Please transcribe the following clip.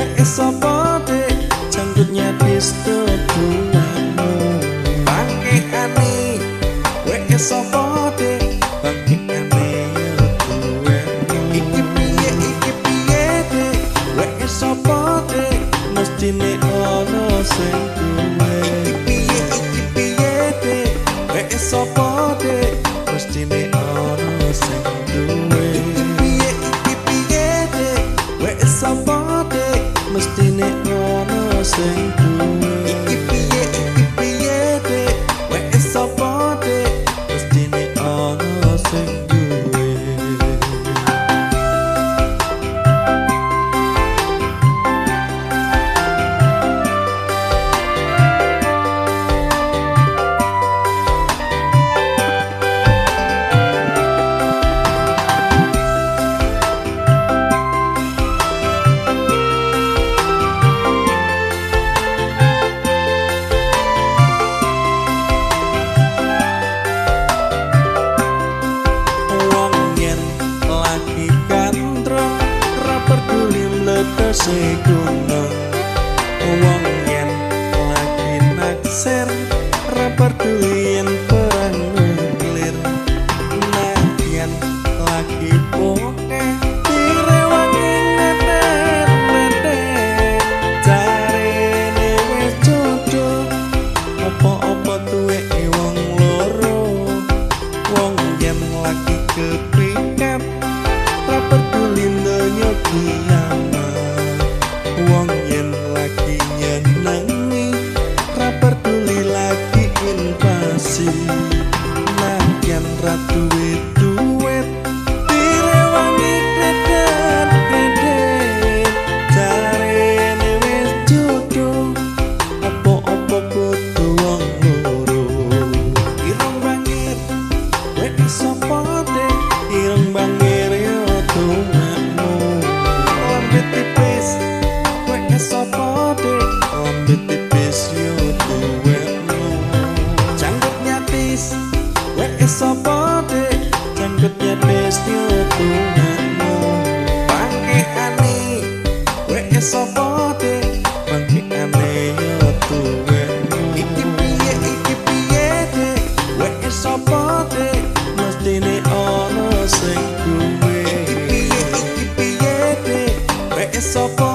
Weke sapa dek janggutnya distuduanmu. Bangkeane weke sapa dek bangkeane yo tuwekmu. Iki piye dek weke sapa dek mestine ana sing duwe. Iki piye dek weke sapa dek mestine ana sing duwe. Iki piye dek weke sapa dek mestine ana sing duwe. Iki piye dek weke sapa dek mestine ana sing duwe. Wong yen lagi gandrung ra peduli mletese gunung. Wong yen lagi naksir ra peduli yen perang nuklir. Nadyan lagi bokeh direwangi netet-netet jarene wis jodoh apa-apa tuweke wong loro. Wong yen lagi kepikat ra peduli donya kiamat. Wong yen lagi nyenengi ra peduli lagi invasi. Nadyan ra duwe duit direwangi kredet-kredet jarene wis jodoh apa-apa kudu wong loro. Irung bangir weke sapa dek irung bangir yo tuwekmu. Lambe tipis weke sapa dek lambe tipis yo tuwekmu. Janggut nyatis weke sapa dek janggut nyatis yo tuwekmu. Bangkeane weke sapa dek bangkeane yo tuwekmu. Iki piye dek weke sapa dek mestine ana sing duwe. Iki piye dek weke sapa